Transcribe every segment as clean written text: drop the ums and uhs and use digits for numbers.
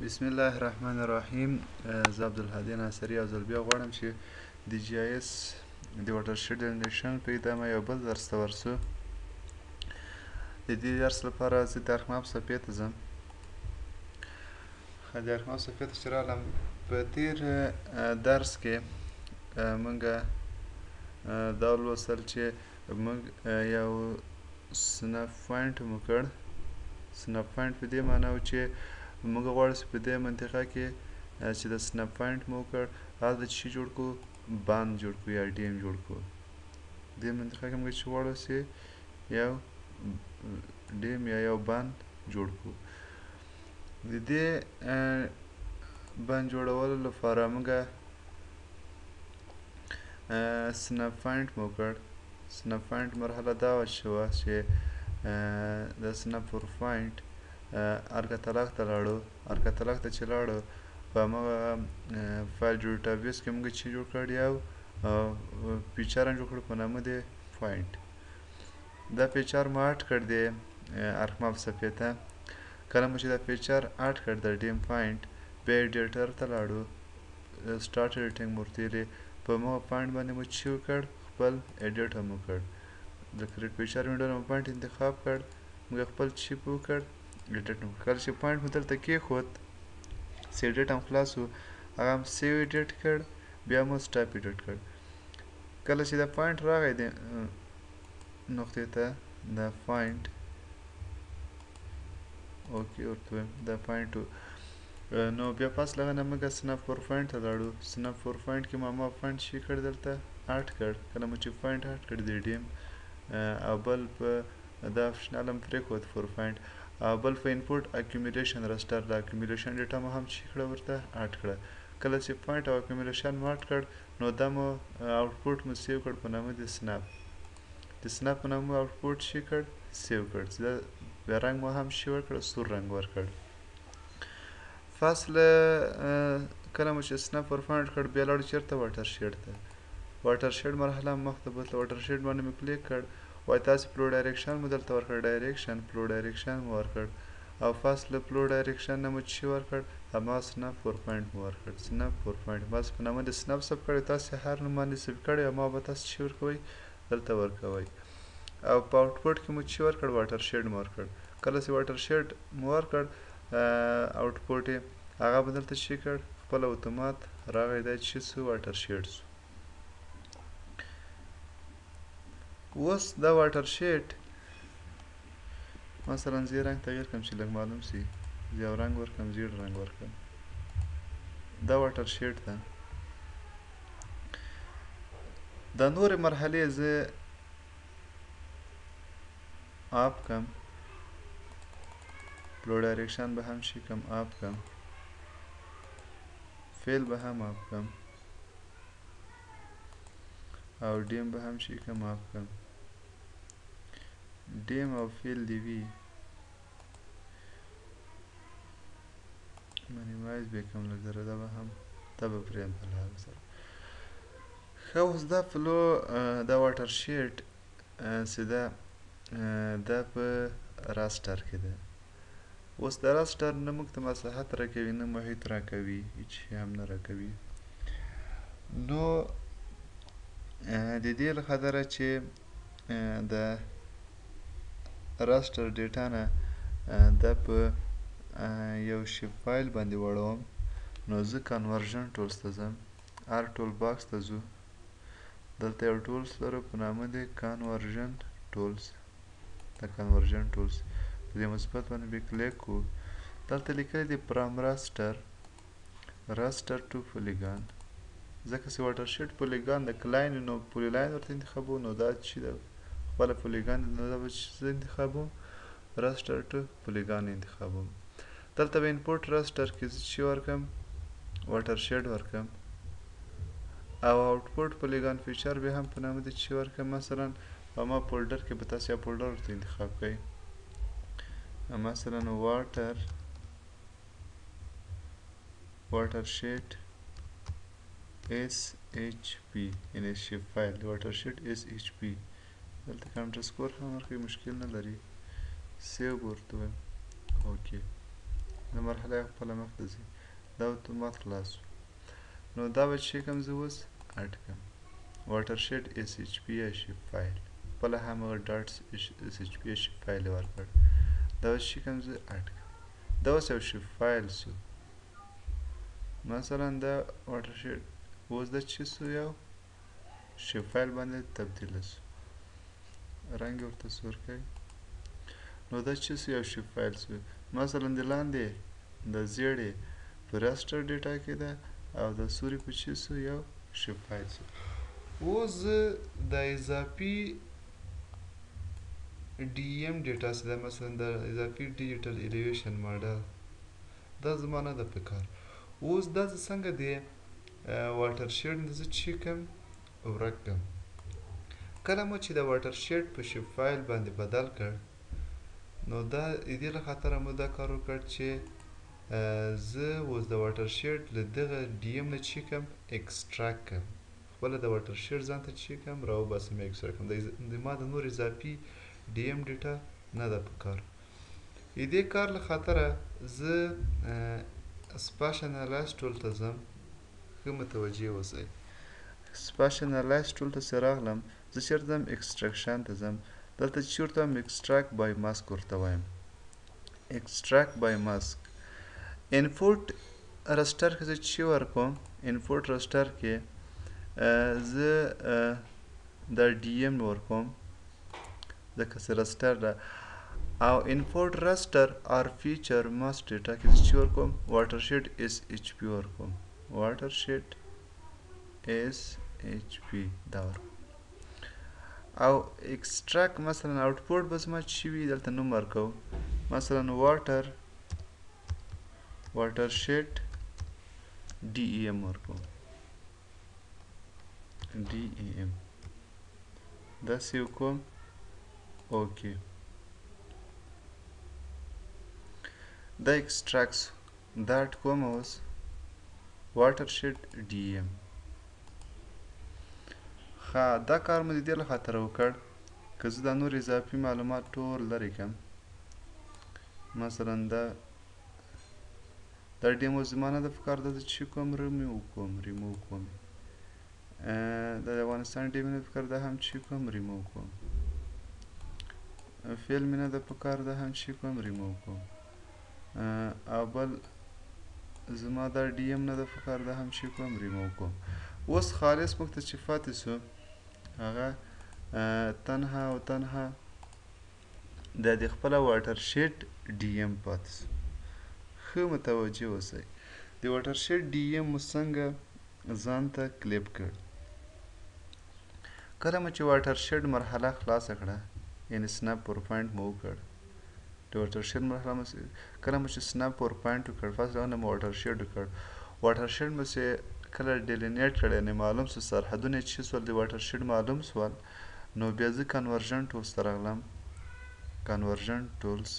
بسم الله الرحمن الرحیم. زه عبدالهادي ناصري یو ځل بیا غواړم چې د GIS د watershed delineation په ادامه یو بل درس ته ورسو. د دې درس لپاره زه د ArcMap صفحې ته ځم. د ArcMap صفحې ته چې رالم، په تیر درس کې موږ دا ولوستل چې موږ یو snap point مو کړ. snap point په دې معنی و چې موږ غواړو چې په دې منطقه کې چې د snap point مو وکړ، هلته چې جوړ کړو، بند جوړ کړو یا dam جوړ کړو. دې منطقه کې موږ چې غواړو چې یو dam یا یو بند جوړ کړو. د دې بند جوړولو لپاره موږ snap point مو کړ. snap point مرحله دا شوه چې د snap for point ArcCatalog ته لاړو. ArcCatalog ته چې لاړو، په هماغه file geodatabase کې موږ چې جوړ کړ، یو feature هم جوړ کړ په نامه د point. دا feature مو add کړ د ArcMap صفحې ته. کله مو چې دا feature add کړ د dam point، بیا editor ته لاړو، start editing مو ورته ویلي. په هماغه point باندې مو چې وکړ، خپل edit هم وکړ. د create feature window نه مو point انتخاب کړ، موږ خپل چیپ وکړ، edit مو. کله چې point مو دلته کېښود چې edit هم خلاص و، هغه هم save edit کړ، بیا مو stop edit کړ. کله چې دا point راغی د نقطې ته، دا point okay ورته وایم، دا point نو بیا پس له هغه نه موږ snap for point ته لاړو. snap for point کې مو هماغه point شي کړ، دلته add کړ. کله مو چې point add کړ د dam، او بل په دا optional هم پرېښود for point، او بل په input accumulation raster، د accumulation data مو هم چې کړه ورته add کړه. کله چې point او accumulation مو add کړ، نو دا مو output مو save کړ په نامه د snap. د snap په نامه مو output شي کړ، save کړ، چې دا بیا رنګ مو هم شي ورکړ، سور رنګ ورکړ. پس له کله مو چې snap for point کړ، بیا لاړو چېرته؟ watershed ته. watershed مرحله مخته بوتله. watershed باندې مې کلیک کړ، وای تاسو flow direction مو دلته ورکړ، direction flow direction مو ورکړ، او پس له flow direction نه مو چې ورکړ، هماغه snap for point مو ورکړ. snap for point بس په نامه د snap save کړی. تاسو هر نوم باندې save کړی، او ما به تاسو چې ورکوئ دلته ورکوئ. او په output کې مو چې ورکړ، watershed مو ورکړ. کله چې watershed مو ورکړ output یې، هغه به دلته چې کړ، خپل اتومات راغی، دا چې سو watershed سو. اوس دا watershed مثلا زه رنګ تغییر کړم چې لږ معلوم سي، زه یو رنګ ورکړم، زیړ رنګ ورکړم. دا watershed ده. دا نورې مرحلې زه off کم، flow direction به هم شي کم off کم، fill به هم off کم، او dam به هم شي کم off کم. dam او fill دی وي، minimize به کم لږ ذره، دا به هم دا به پرېم په لحاظ سره. ښه، اوس دا flow دا watershed چې ده، دا په raster کې ده. اوس د raster نه موږ ته مساحت راکوي، نه محیط راکوي، هیڅ شی هم نه راکوي. نو د دې له خاطره چې د raster data نه دا په یو shapefile باندې واړوم، نو زه conversion tools ته ځم، ArcToolbox ته ځو. دلته یو tools لرو په نامه د conversion tools. د conversion tools په دې مثبت باندې به کلیک کو. دلته لیکلی دی from raster، raster to polygon. ځکه چې watershed polygon د کلاین، نو polyline ورته انتخابو. نو دا چې د خپله polygon، نو دا به چې زه انتخابوم، raster to polygon انتخابوم. دلته به input raster کې زه چې ورکم، watershed ورکم، او output polygon feature به هم په نامه د چې ورکم. مثلا په ما folder کې به تاسو یو folder ورته انتخاب کړئ، مثلا watershed SHP، یعنی shapefile watershed SHP. دلته که underscore هم ورکوي مشکل نه لري. save به ورته وایم، okay. دا مرحله خپله مخته ځي. دا اتومات خلاص شو. نو دا به چې کوم زه اوس add کړم watershed SHP یا shape file، خپله همغه dot SHP یا shape file یې ورکړ. دا اوس چې کوم زه add کړم، دا اوس یو shape file سو. مثلا دا watershed اوس دا چې سو یو shape file باندې تبدیل سو، رنګ یې ورته سور کړئ. نو دا چې سو یو shape file سو. مثلا د لاندې د زیړې په raster data کې ده او د سوري په چې سو یو shape file سو. اوس زه د اضافي DEM data څه ده، مثلا د اضافي digital elevation model، دا زما نه ده پکار. اوس دا زه څنګه د watershed نه زه چې کوم ورک کړم؟ کله مو چې د watershed په shape file باندې بدل کړ، نو دا د دې له خاطره مو دا کار وکړ چې زه اوس د watershed له دغه DEM نه چې کوم extract کړم، خپله د watershed ځان ته چې کوم راوباسم، extract کړم. د ما د نور اضافي DEM data نه ده پکار. د دې کار له خاطره زه spatial analyst tool ته ځم. ښه متوجه اوسئ. spatial analyst tool ته چې راغلم، زه چېرته ځم؟ extraction ته ځم. دلته چې ورته وایم extract by mask ورته وایم، extract by mask. input raster کې زه چې ورکوم، input raster کې زه دا DEM ورکوم ځکه چې raster ده، او input raster or feature mask data کې زه چې ورکوم watershed SHP ورکوم، watershed SHP دا ورکوم. او extract مثلا output به زما چې وي دلته نوم ورکوم، مثلا watershed DEM ورکوم، DEM داسې وکوم. okay، دا extract سو، دا add کوم اوس watershed DEM. ښه، دا کار مو د دې له خاطره وکړ که زه دا نور اضافي معلومات ټول لرې کړم. مثلا دا DEM اوس زما نه ده پکار، دا زه چې کوم ریموو کوم، ریموو کوم. دا د افغانستان DEM نه ده پکار، دا هم چې کوم ریموو کوم. fill مې نه ده پکار، دا هم چې کوم ریموو کوم. او بل زما دا DEM نه ده پکار، دا هم چې کوم ریموو کوم. اوس خالص موږ ته چې پاتې سو هغه تنها او تنها د خپله watershed DEM پاتې سو. ښه متوجه اوسئ، د watershed DEM مو څنګه ځان ته کلیپ کړ. کله مو چې watershed مرحله خلاصه کړه، یعنې snap four point مو وکړ، د watershed مرحله مو کله مو چې snap four point وکړ، پس له هغه نه مو watershed وکړ. watershed مو چې کله delineate کړ، یعنې معلوم سو سرحدونه یې چې سول، د watershed معلوم سول، نو بیا زه conversion tools ته راغلم، conversion tools،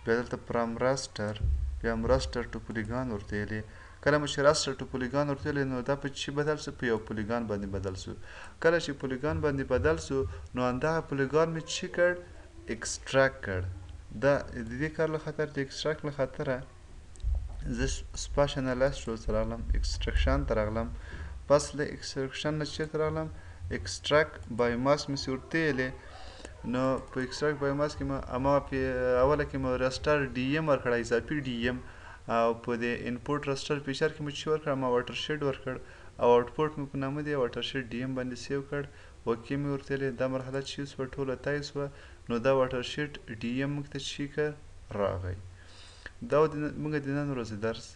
بیا دلته from raster، بیا هم raster to polygon ورته ویلې. کله مو چې raster to polygon ورته ویلې، نو دا په څه بدل سو؟ په یو polygon باندې بدل سو. کله چې polygon باندې بدل سو، نو همدغه polygon مې چې کړ extract کړ. دا د دې کار له خاطر، د extract له خاطره زه spatial analyst tools ته راغلم، extraction ته راغلم. پس له extraction نه چېرته راغلم؟ extract by mask مې چې ورته ویلې. نو په extract by mask کې مو هماغه په اوله کې مو raster DEM ورکړی، اضافي DEM، او په دې input raster feature کې مو چې ورکړ ما watershed ورکړ، او output مې په نامه دی watershed DEM باندې save کړ. okay مې ورته ویلې. دا مرحله چې سوه ټوله طی سوه، نو دا watershed DEM موږ ته چې که راغی. دا و موږ د نن ورځې درس.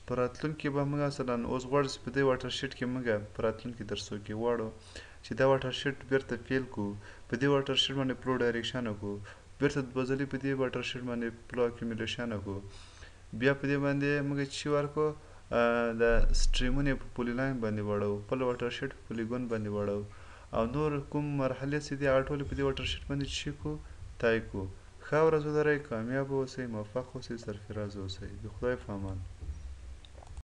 په راتلونکي به موږ مثلا اوس غواړو چې په دې watershed کې موږ په راتلونکي درسو کې غواړو چې دا watershed بیرته fill کړو، په دې watershed باندې flow direction وکړو، بیرته دوه ځلې په دې watershed باندې flow accumulation وکړو، بیا په دې باندې موږ چې ورکړو د stream ونه په polyline باندې واړو، خپل watershed په polygon باندې واړو، او نور کوم مرحلې چې دي هغه ټولې په دې watershed باندې چې کړو طی کړو. ښه ورځ ولرئ، کامیاب اوسئ، موفق اوسئ، سرفراز اوسئ. د خدای په امان.